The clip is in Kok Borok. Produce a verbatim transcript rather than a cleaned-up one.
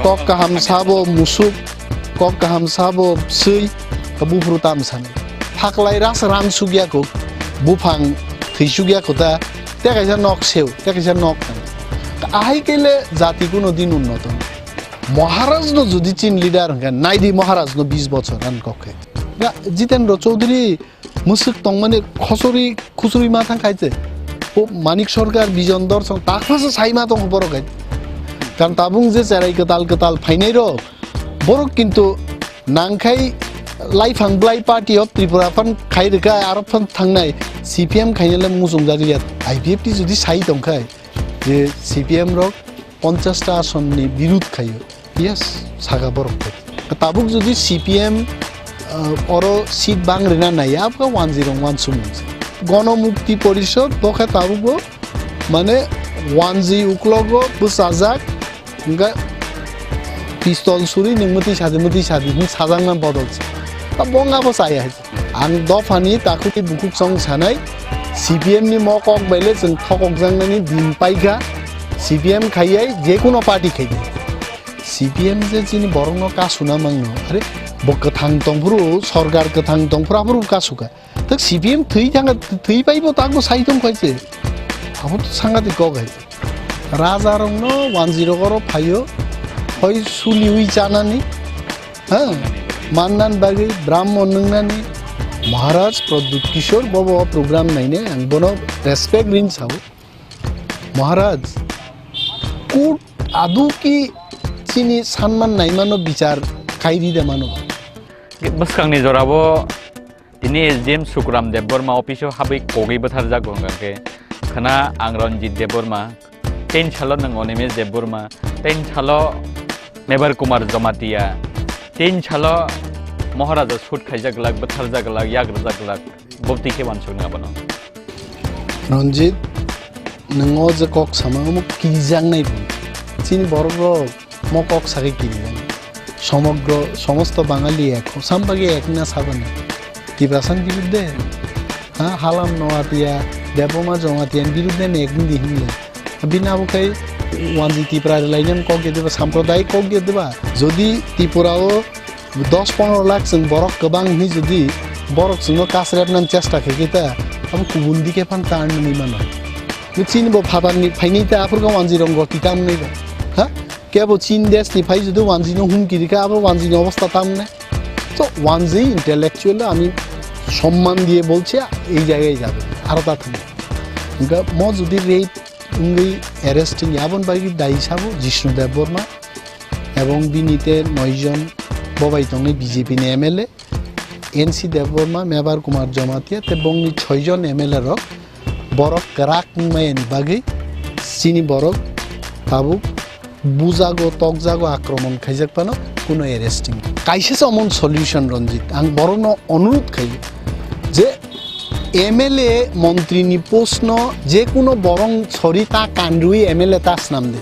Kok kaham sabo musuk, kok kaham sabo bswi, buphuru tam sani. Phaklai ras rang sugya kho, buphang thwi sugya kho ta, te kaisa nok seu, te kaisa nok tang. Ahai kele jati kuno din unnoto. Maharaj no jodi chin leader hwnkhe, naidi Maharaj no bis bochor an kok khe. Ya, Jitendra Chaudhary Mwswk tongmani khosori khusuri ma thang khai se. O Manik Sarkar, Bijon Darshan, takhasa sai ma tongo borok hai. Karon tabuk je cherai kwtal kwtal phainai rok, borok kintu nangkhai Laiphang Blai Party of Tripura phan khai rwkha, aro phan thangnai C P M khainai le muchung jagwi ya. I P F T jodi sai tongkhai je C P M rok ponchash ta asonni birud khaio. Yes, saga borok khe. Tabuk jodi C P M, ah, oro seat bang rina nai, abga one zero one sumung se. Gono Mukti Porishod, bo khe tabuk bo, mane one G uklogo bwsajak, hwnkhe pistol suri nwng mwtwi sadi, mwtwi sadi, hwn sajakna bodol se. Ta bo wngabo chaya hai. Ang dophani takhuk bukhuk chong sanai, C P M ni mo kok bai le chwng thokokjaknani din paikha, C P M khaiyai, je kuno party khaidi. C P M je chini borokno kasuna mangno, are bo kwthang tongphuru, sorkar kwthang tongphuru aphuru kasuka. Tak C P M thwi thanga, thwi paibo takbo sai tong khaise. Abo to sangadik kok hai. Raja rokno one zero oro phaio, hoi suliwi chanani, ha, mannan bagwi Brahmon nungnani, Maharaj Pradyut Kishore bobo program naine ang bono respect rin sao. Maharaj, kut adu ki chini sanman naimano bichar kairi de mano. Bwskangni jorabo tini S D M Sukuram Debbarma office o habwi kogwi bwtharjago hwnkha khe khna ang Ranjit Debbarma, ten salo nwng Animesh Debbarma, ten salo Mebar Kumar Jamatia, ten salo Maharaja shoot khaijak glak, bwtharjak glak, yak rwjak glak, bo twi khe uansuknai abono. Ranjit, nwng o je kok sama omo kirijak nai bo. Chini borok rok mo kok sagwi kirijak. Somogro, somosto Bangali ek, sam bagwi ek na sabani. Tiprasani biruddhe, ha, Halam Noatia, Debbarma Jamatia ni biruddhe ni ek di hinle. Bini abo khai wanji Tipra rwlainani kok ya diba, sampradayik kok ya diba. Jodi Tripura o dos pondro lakh chwng borok kwbang hinwi jodi borok chwngno kasrepnani chesta khaikhe ta, abo kubun dike phan ta hinwi mano. Bo chini bo phatarni phainai ta aphuru khe wanji rong roti tam nai ba. Ha? Kebo Chin desh ni phai jodi wanji no humki rikha, abo wanji ni obostha tam nai. To wanji intellectual ami সম্মান দিয়ে বলছি এই জায়গায় যাবে, আরো তা থামে। Hingke mo jodi rape wngwi arrest wngya, aboni bagwi dai sabo Jishnu Debbarma ebong bini te noi jon bobai tongnai B J P ni M L A, N C Debbarma, Mebar Kumar Jamatia tei bongni soi jon M L A rok borok kwrak wngmaya ni bagwi chini borok tabuk bujago, tokjago, akromon khaijak phano kuno arresting. Kaisa se omon solution Ranjit, ang borokno onurod khaio je M L A montri ni post no je kuno borong sori ta kanrwi M L A ta snam de.